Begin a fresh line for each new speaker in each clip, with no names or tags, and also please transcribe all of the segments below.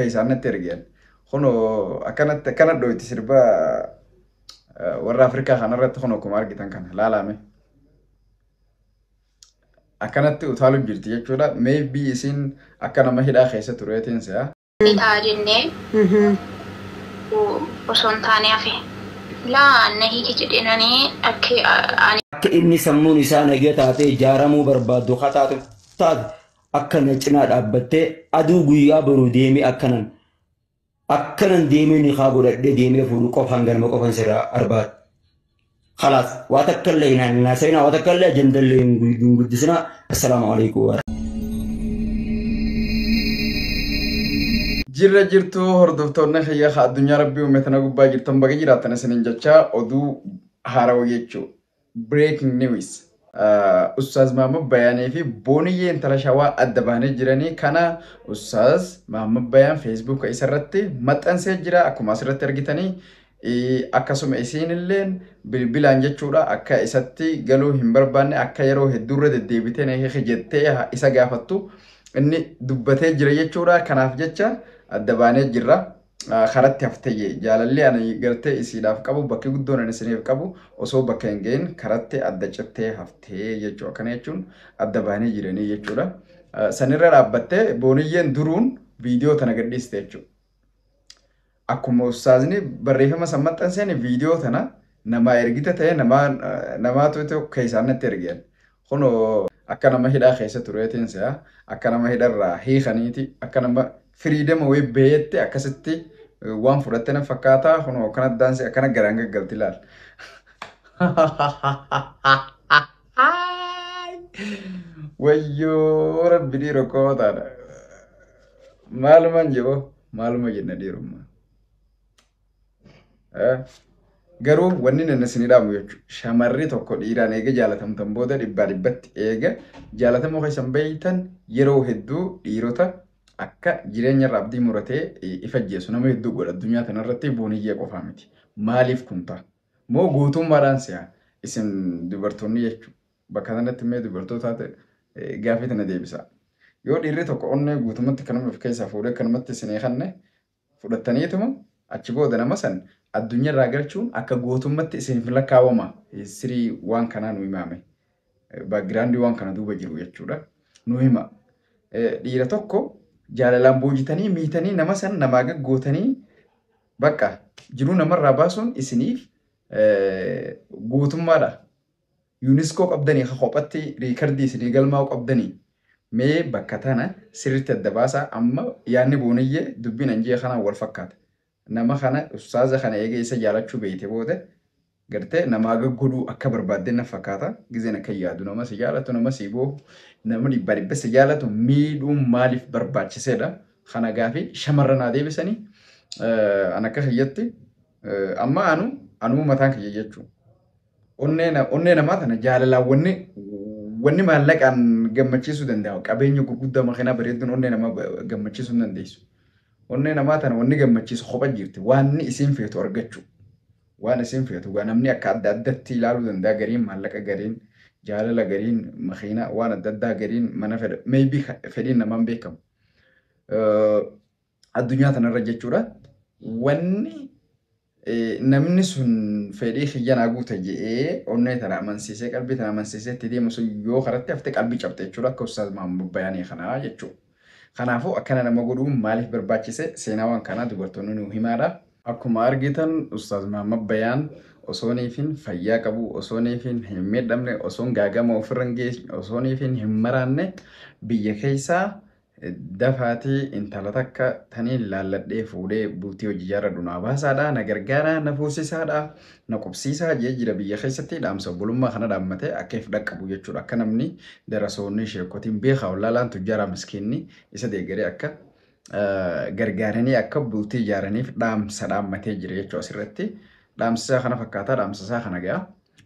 Keessaan natti ergan. Kunoo akkanatti akkana dhoyti sirba warra Afrikaa kanarratti kunoo akkuma argitan kana laalame. Akkanatti utaalu jirti jechuudha. Maybe isin akka nama hidhaa keessa tureetiin se'a.
Ni ta'a jennee osoo hin taane hafe. Laa na hiiki jedheenanii akka ani
Akka inni sammuun isaa nagee taatee ijaaramuu barbaaddu taatu taate akka na cinaa dhaabbattee aduu guyyaa boruu deemee akkanan deemee niqaa godhadhee deemee fuudhu qofaan ganama qofan sirraa arbaadha. Khalaas waa takka illee hin haasa'inaa, waa takka illee ajanda illee hin guddisinaa. Assalaamu alaikum.
Jirra jirtu hordoftoonni kiyya addunyaa rabbii uume tana gubbaa jirtan, baga jiraattan isiniin jecha oduu haarawaa jechuu. Breaking news. Ustaaz Mahammad Bayaanii fi Booniyyee intala Shawaa adda bahanii jiranii kana Ustaaz Mahammad Bayaan Feesbuuka isarratti maxxansee jira akkuma asirratti argitanii. Akkasuma isiinilleen bilbilaan jechuudha akka isatti galuu hin barbaanne, akka yeroo hedduurra deddeebitee na hiiki jettee isa gaafattu inni dubbatee jira jechuudha. Kanaaf jecha adda baanee jirra. Karatti haftee jaalalli ani gartee isiidhaaf qabu, bakki guddoon ani isiniif qabu osoo bakka hin gahin karatti adda cittee haftee jechuudha. Kana jechuun adda baanee jiranii jechuudha. Sanirra dhaabbattee Booniyyeen duruun viidiyoo tana gadhiiste jechuudha. Akkuma ustaazni barreeffama san maxxanseen viidiyoo tana namaa ergite ta'e namaatu keessaan natti ergeen. Kunoo akka nama hidhaa keessa tureetiin se'a, akka nama hidharraa hiikaniiti, akka nama freedom wayii baheetti akkasitti waan fudhatte na fakkaata. Kunoo akkana daansii akkana garaan gaggalti ilaal. Wayyoo rabbi, dhiiroo kootaadha. Maalumaan jedhoo maaluma jenna dhiirummaa. Garuu wanni nan isin dhaamu jechuudha. Shamarri tokko dhiiraan eega jaalatamtan booda dhibbaa dhibbatti eega jaalatamuu keessan beeytan, yeroo hedduu dhiirota akka jireenya irraa abdii muratee ifa ajjeesu nama hedduu godha addunyaa kanarratti, Booniyyee qofaa miti. Maaliif kun ta'a? Moo guutummaadhaan si'a isin dubartoonni jechuudha. Bakka kanatti immoo dubartoota ta'e gaafii tana deebisa. Yoo dhiirri tokko onnee guutummaatti kanuma of keessaa fuudhee kanumatti isinii kanne fudhattaniituma achi booda nama san addunyaa irraa galchuun akka gootummaatti isiniif lakkaawama. Sirii waan kanaa nu himame. Background waan kana duuba jiru jechuudha. Nu hima. Dhiira tokko jaalalaan boojitanii miitanii nama san namaa gaggootanii bakka jiruu namarraa baasuun isiniif gootummaadha. UNESCO qabdanii kophatti record isinii galmaa'u qabdanii. Mee bakka tana sirriitti adda baasaa. Amma yaadni Booniyyee dubbiin anjee kanaan wal fakkaata. Nama kana, ustaaza kana eega isa jaalachuu beeyte booda gartee namaa gaggodhuu akka barbaadde na fakkaata. Gizeen akka yaadu nama si jaalatu, nama si boohu, nama dhibba dhibba si jaalatu miidhuun maaliif barbaachiseedha. Kana gaafii shamarran haa deebisanii. An akka kiyyatti amma anuu mataan kiyya jechuudha. Onnee namaa tana jaalalaan wanni maallaqaan gammachiisuu danda'a. Qabeenya gurguddaa, makiinaa bareedduun onnee namaa gammachiisuu hin dandeessu. Onnee namaa tana wanni gammachiisu kopha jirti. Waan isiin feetu argachuu. Waan isiin feetu namni akka adda addatti ilaaluu danda'a. Gariin maallaqa, gariin jaalala, gariin makiinaa, waan adda addaa, gariin mana fedha. Maybe fedhiin namaan beekamu. Addunyaa tanarra jechuudha. Wanni namni sun fedhii kiyya naa guuta jedhee onnee tana amansiisee, qalbii tana amansiisee itti deemu sun yoo karatti hafte qalbii cabte jechuudha, akka Ustaaz Mahammad Bayaanii kanaa jechuudha. Kanaafuu akkana nama godhuun maaliif barbaachise? Seenaa waan kanaa dubartoonni nu himaadha. Akkuma argitan Ustaaz Mahammad Bayaan osoo niifin fayyaa qabu, osoo niifin hin miidhamne, osoo gaagama ofirra hin geessine, osoo niifin hin maraanne biyya keessaa dafaatii intala takka taniin laalladhee fuudhee bultii hojii ijaarradhu naa baasaadha, na gargaaraa, na fuusisaadha, na qubsiisaa jee jira. Biyya keessatti dhaamsa obbolummaa kana dhaammatee akka if dhaqqabu jechuudha. Akka namni darasoonni, sheekotiin, beekaa, wallaalaan, tujjaaraa, miskiinni isa deeggaree akka gargaaranii akka bultii ijaaraniif dhaamsa dhaammatee jira jechuudha asirratti. Dhaamsa isaa kana fakkaataa, dhaamsa isaa kana ga'a.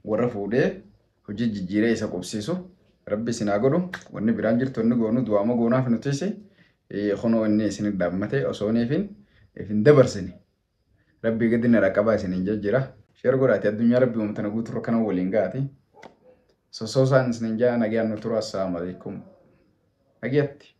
Warra fuudhee hojii jijjiiree isa qubsiisu Rabbi isin haa godhu. Wanni biraan jirtu wanni goonu du'aama goonaaf nutis. Kunoo inni isin dhaammate osoo niifin ifin dabarsine. Rabbii gadi na dhaqqabaa isiniin jira. Share godhaati addunyaa rabbi uumtana guuturra kana waliin gaati. Sosoosaan isiniin jaa, nagaan nu tura. Assalaamu alaikum. Nagaatti.